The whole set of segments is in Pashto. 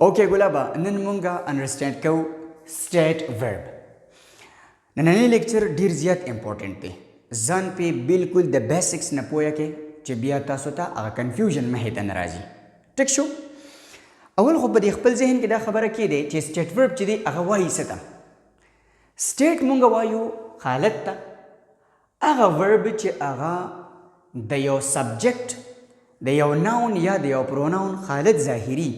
Okay ګلابه، نن مونږه understand کوو state verb. نننی لیکچر ډیر زیات important دی. ځان پې بالکل د basics نه پوهه کې چې بیا تاسو ته هغه confusion مخې ته نه راځي. ټیک شو؟ اول خو په دې خپل ذهن کې دا خبره کېدی چې state verb چې دی هغه وایي څه ته. State مونږ وایو حالت ته. هغه verb چې هغه د یو subject، د یو noun یا د یو pronoun حالت ظاهري،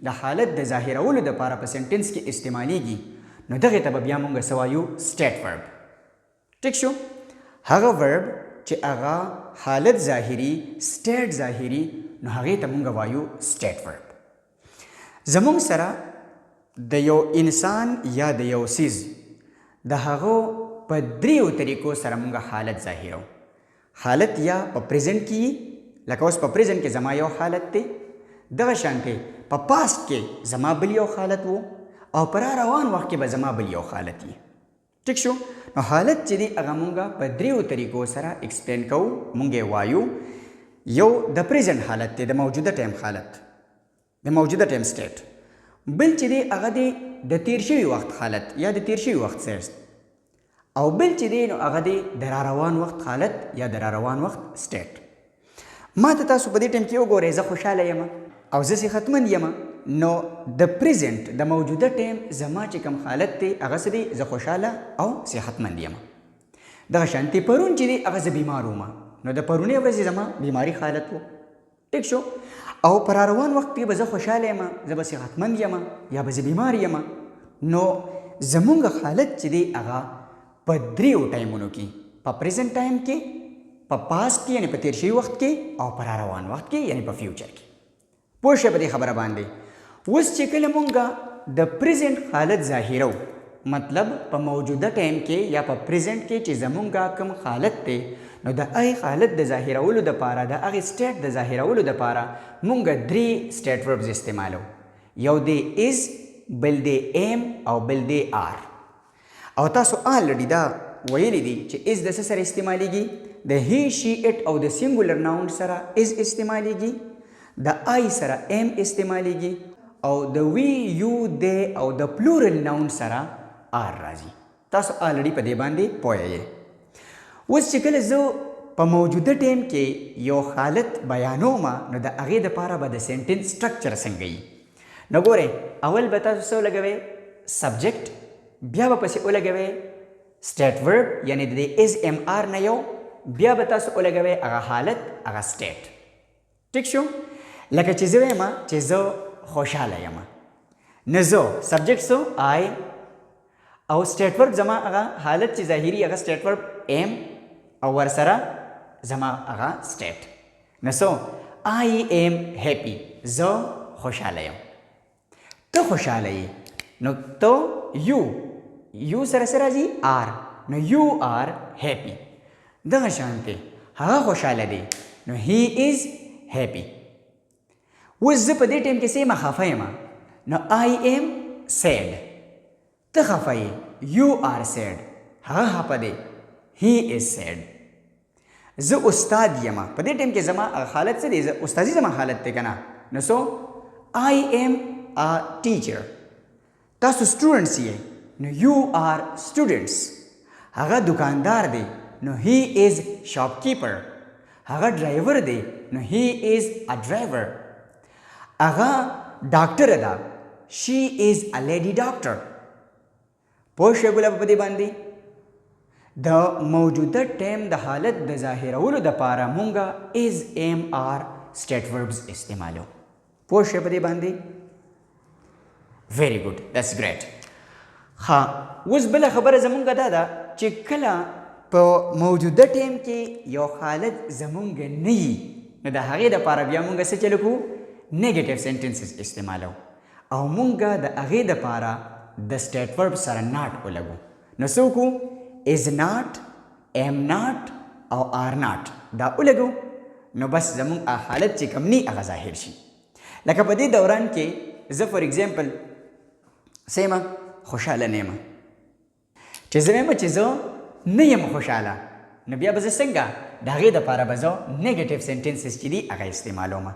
د حالت د ظاهرولو دپاره په sentence کې استعمالیږي، نو دغې ته به بیا مونږ څه وایو؟ State verb. ټیک شو؟ هغه verb چې هغه حالت ظاهري، state ظاهري، نو هغې ته مونږ وایو state verb. زمونږ سره د یو انسان یا د یو څیز د هغو په دریو طریقو سره مونږ حالت ظاهرو. حالت یا په present کې، لکه اوس په present کې زما یو حالت دی، دغه شانتې په past کې زما بل یو حالت وو، او په را روان وخت کې به زما بل یو حالت وي. ټیک شو؟ نو حالت چې دی هغه مونږ په دریو طریقو سره explain کوو. مونږ یې وایو، یو د present حالت دی، د موجوده ټایم حالت، د موجوده ټایم state. بل چې دی هغه دی د تیر شوي وخت حالت یا د تیر شوي وخت state، او بل چې دی نو هغه دی د را روان وخت حالت یا د را روان وخت state. ما ته تاسو په دې ټایم کې وګورئ، زه خوشحاله یم او زه صحتمند یم. نو د present، د موجوده ټایم زما چې کوم حالت دی هغه څه دی؟ زه خوشحاله او صحتمند یم. دغه شانتې پرون چې دی هغه زه بیمار وم، نو د پرونۍ ورځې زما بیماری حالت و. ټیک شو؟ او پر روان وخت کې به زه خوشحاله یم، زه به صحتمند یم یا به زه بیمار یم. نو زمونږ حالت چې دی هغه په دریو ټایمونو کې، په present time کې، په past کې یعنی په تیر شوي وخت کې، او په روان وخت کې یعنی په future کې. پوه شئ په دې خبره باندې؟ اوس چې کله مونږ د present حالت ظاهرو، مطلب په موجوده ټایم کې یا په present کې چې زمونږ کوم حالت دی، نو د هغې حالت د ظاهرولو دپاره، د هغې state د ظاهرولو دپاره مونږ درې state verbs استعمالو. یو دی is، بل دی am، او بل دی are. او تاسو already دا ویلي دي چې is د څه سره استعمالیږي؟ د he، she، it او د singular noun سره is استعمالیږي، د I سره am استعمالیږي، او د we، you، they او د plural noun سره are راځي. تاسو already په دې باندې پوه یئ. اوس چې کله زه په موجوده ټایم کې یو حالت بیانوم، نو د هغې دپاره به د sentence structure څنګه وي؟ نو ګورئ، اول به تاسو څه ولګوئ؟ Subject. بیا به پسې ولګوئ state verb، یعنی د دې is، am، are نه یو. بیا به تاسو ولګوئ هغه حالت، هغه state. ټیک شو؟ لکه چې زه وایم چې زه خوشحاله یم، نو زه subject څو؟ I. او state verb زما هغه حالت چې ظاهري هغه state verb am، او ورسره زما هغه state. نو څو؟ I am happy، زه خوشحاله یم. ته خوشحاله یې، نو ته you، you سره څه راځي؟ Are. نو you are happy. دغه شانتې هغه خوشحاله دی، نو he is happy. اوس زه په دې ټایم کې څه یم؟ خفه یم، نو I am sad. ته خفه یې، you are sad. هغه خفه دی، he is sad. زه استاد یم، په دې ټایم کې زما هغه حالت څه دی؟ زه استادي زما حالت دی که نه؟ نو so I am a teacher. تاسو students یې، نو you are students. هغه دکاندار دی، نو he is shopkeeper. هغه ډرایور دی، نو he is a driver. هغه ډاکټر ده، she is a lady doctor. پوه شئ ګله په دې باندې؟ د موجوده ټایم د حالت د ظاهرولو دپاره مونږه is، am، are state verbs استعمالو. پوه شئ په دې باندې؟ Very good, that's great. ها، اوس بله خبره زمونږ دا ده چې کله په موجوده ټایم کې یو حالت زمونږ نه وي، نو د هغې دپاره بیا مونږ څه چلو کوو؟ Negative sentences استعمالو، او مونږ د هغې دپاره د state verb سره not ولګو. نو څه وکړو؟ Is not، am not او are not دا ولګو، نو بس زمونږ هغه حالت چې کوم نی هغه ظاهر شي. لکه په دې دوران کې زه for example څه یم؟ خوشحاله نه یم. چې زه وایم چې زه نه یم خوشحاله، نو بیا به زه څنګه د هغې دپاره به زه negative sentences چې دي هغه استعمالوم.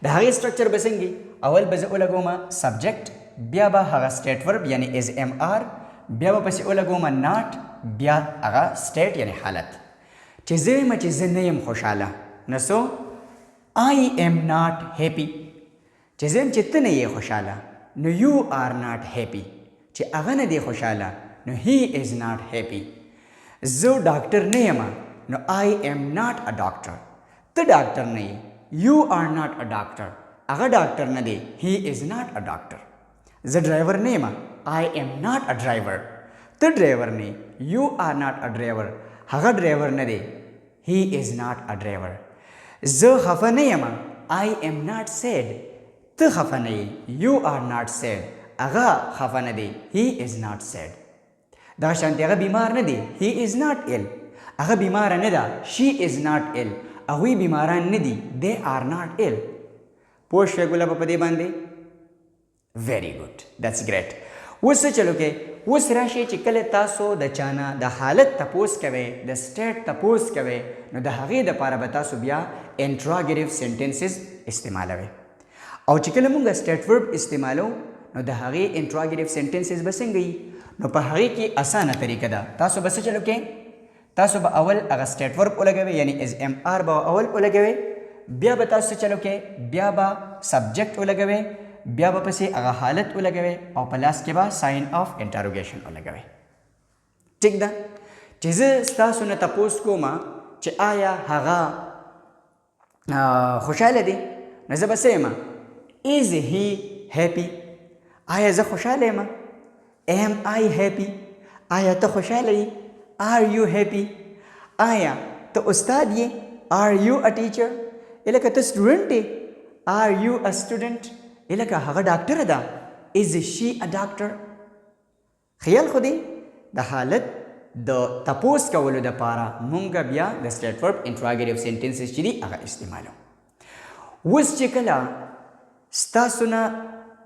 د هغې structure به څنګه؟ اول به زه ولګوم subject. بیا به هغه state verb یعنی is am are، بیا به پسې ولګوم not، بیا هغه state یعنی حالت. چې زه وایم چې زه نه یم خوشحاله، نو څو؟ I am not happy. چې زه وایم چې ته نه یې خوشحاله، نو you are not happy. چې هغه نه دی خوشحاله، نو he is not happy. زه ډاکټر نه یم، نو I am not a doctor. ته ډاکټر نه یې، you are not a doctor. هغه ډاکټر نه دی، he is not a doctor. زه ډرایور نه یم، I am not a driver. ته ډرایور نه، you are not a driver. هغه ډرایور نه دی، he is not a driver. زه خفه نه یم، I am not sad. ته خفه نه یې، you are not sad. هغه خفه نه دی، he is not sad. دغه شانتې هغه بیمار نه دی، he is not ill. هغه بیماره نه ده، she is not ill. هغوی بیماران نه دي، they are not ill. پوه شوې ګله په دې باندې؟ Very good, that's great. اوس څه چلو کې؟ اوس راشئ چې کله تاسو د چا نه د حالت تپوس کوئ، د state تپوس کوئ، نو د هغې دپاره به تاسو بیا interrogative sentences استعمالوئ. او چې کله مونږ state verb استعمالو، نو د هغې interrogative sentences به څنګه وي؟ نو په هغې کې اسانه طریقه ده. تاسو به څه چلو کې؟ تاسو به اول هغه state verb ولګوئ، یعنی is am are به اول ولګوئ. بیا به تاسو څه چلو کې؟ بیا به subject ولګوئ، بیا به پسې هغه حالت ولګوئ او په لاس کې به sign of interrogation ولګوئ. ټیک ده؟ چې زه ستاسو نه تپوس کوم چې آیا هغه خوشحاله دی، نو زه به څه یم؟ Is he happy? آیا زه خوشحاله یم؟ Am I happy? آیا ته خوشحاله یې؟ Are you happy? آیا ته استاد یې؟ Are you a teacher? لکه ته student یې؟ Are you a student? لکه هغه ډاکټر ده؟ Is she a doctor? خیال خو دی، د حالت د تپوس کولو دپاره مونږ بیا د state verb interrogative sentences چې دي هغه استعمالو. اوس چې کله ستاسو نه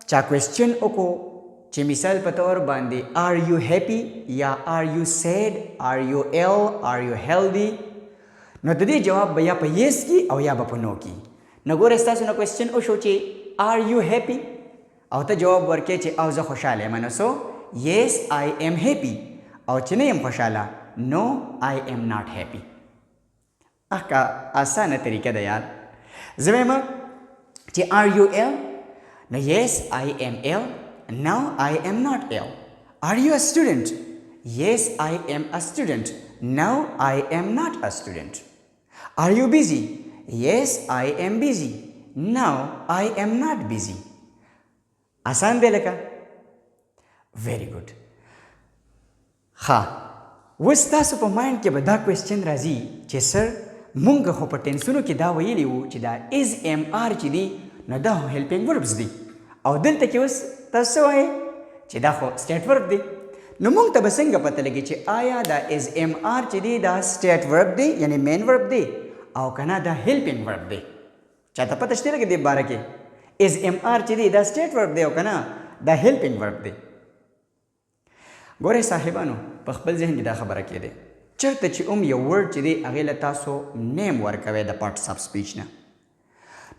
چا question وکړو چې مثال په طور باندې are you happy یا are you sad, are you ill, are you healthy، نو د دې جواب به یا په yes کې او یا به په no کې. نو ګوره، ستاسو نه question وشو چې are you happy او ته جواب ورکې چې او زه خوشحاله یم، نو so yes, I am happy. او چې نه یم خوشحاله، no, I am not happy. اخکا اسانه طریقه ده یار. زه وایم چې are you ill؟ نو yes, I am ill. No, I am not ill. Are you a student? Yes, I am a student. No, I am not a student. Are you busy? Yes, I am busy. No, I am not busy. آسان دی لکه. Very good. ښه، اوس تاسو په mind کې به دا question راځي چې سر، مونږ خو په tense ونو کې دا ویلي وو چې دا is am are چې دي، نو دا خو helping verbs دي، او دلته کې اوس تاسو څه وایئ چې دا خو state verb دی. نو مونږ ته به څنګه پته لګي چې آیا دا is am are چې دی دا state verb دی، یعنی main verb دی، او که نه دا helping verb دی؟ چاته پته شته لکه دې باره کې؟ Is am are چې دی دا state verb دی او که نه دا helping verb دی؟ ګورئ صاحبانو، په خپل ذهن کې دا خبره کېده، چېرته چې یو word چې دی هغې له تاسو name ورکوئ د parts of speech نه،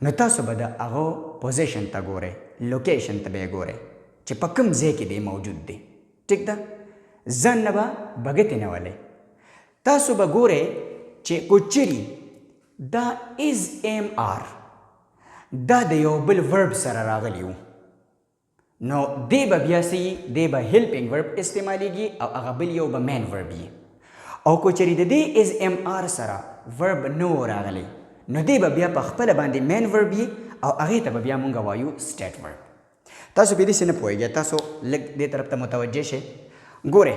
نو تاسو به د هغه position ته ګورئ، location ته به یې ګورئ چې په کوم ځای کې دی موجود دی. ټیک ده؟ ځان نه به بګتې نه ولئ. تاسو به ګورئ چې که چېرې دا is am are دا د یو بل verb سره راغلی وو، نو دی به بیا څه یي؟ دی به helping verb استعمالیږي او هغه بل یو به main verb یي. او که چېرې د دې is am are سره verb نه و راغلی، نو دی به بیا په خپله باندې main verb یي او هغې ته به بیا مونږ وایو state verb. تاسو په دې څه نه پوهېږئ، تاسو لږ دې طرف ته متوجه شئ. ګورئ،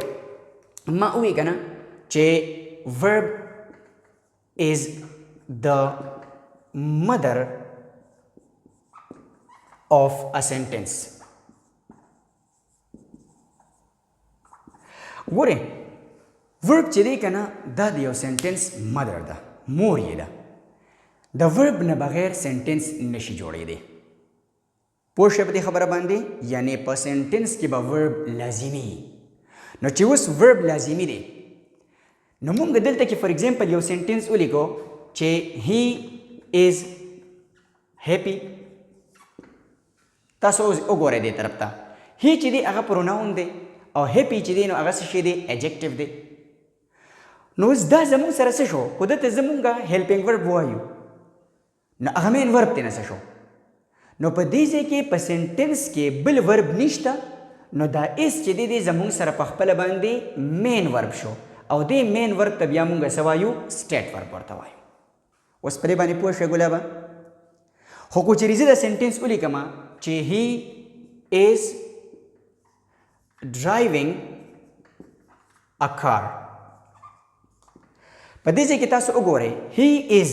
ما وویل که نه چې verb is the mother of a sentence. ګورئ، verb چې دی که نه دا د یو sentence mother ده، مور یې ده. د verb نه بغیر sentence نشي جوړېدی. پوه شوې په دې خبره باندې؟ یعنی په sentence کې به verb لازمي وي. نو چې اوس verb لازمي دی، نو مونږ دلته کې for example یو sentence ولیکو چې he is happy. تاسو اوس وګورئ دې طرف ته. He چې دی هغه پروناون دی او هپی چې دی نو هغه څه شی دی؟ ایجکټیو دی. نو اوس دا زموږ سره څه شو؟ خو ده ته زموږ هیلپینګ ورب وایو، نو هغه مین ورب ترې نه څه شو؟ نو په دې ځای کې په سنټنس کې بل ورب نشته، نو دا از چې دی دی زموږ سره په خپله باندې مین ورب شو، او دې مین ورب ته بیا موږ څه وایو؟ سټیټ ورب ورته وایو. اوس په دې باندې پوه شوې ګلابه؟ خو که چېرې زه دا سنټنس ولیکم چې هی از ډرایوینګ ا کار، په دې ځای کې تاسو وګورئ، هی از،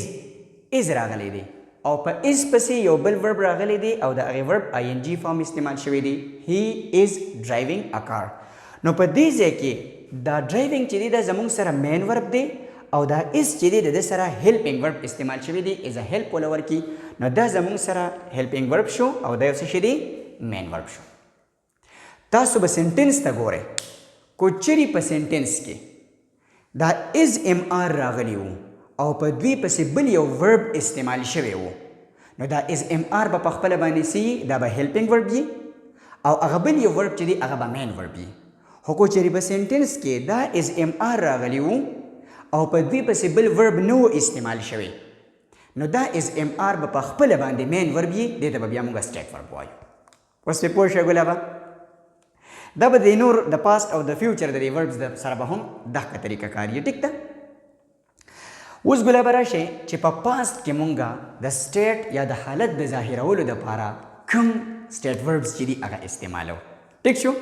از راغلی دی او په از پسې یو بل ورب راغلی دی او د هغې ورب آی ان جی فارم استعمال شوی دی، هی از ډرایوینګ ا کار. نو په دې ځای کې دا ډرایوینګ چې دی دا زموږ سره مین ورب دی او دا از چې دی د ده سره هیلپینګ ورب استعمال شوی دی، از ا هیلپ وله ورکي. نو دا زموږ سره هیلپینګ ورب شو او دا یو څه شی دی؟ مین ورب شو. تاسو به سنټنس ته ګورئ، کو چېرې په سنټنس کې دا از ام آر راغلی وو او په دوی پسې بل یو ورب استعمال شوی وو، نو دا از ام آر به په خپله باندې څه یي؟ دا به هیلپینګ ورب یي او هغه بل یو ورب چې دی هغه به مین ورب یي. خو که چېرې په سنټنس کې دا از ام آر راغلی وو او په دوی پسې بل ورب نه وو استعمال شوی، نو دا از ام آر به په خپله باندې مین ورب یي، دې ته به بیا موږ سټیټ ورب وایو. اوس پرې پوه شوې ګلابه؟ دا به د نور د پاست او د فیوچر د دې وربز د سره به هم دغه طریقه کار یي. ټیک ده؟ اوس ګلابه راشئ چې په پاست کې مونږه د سټیټ یا د حالت د ظاهرولو دپاره کوم سټیټ وربز چې دي هغه استعمالو. ټیک شو؟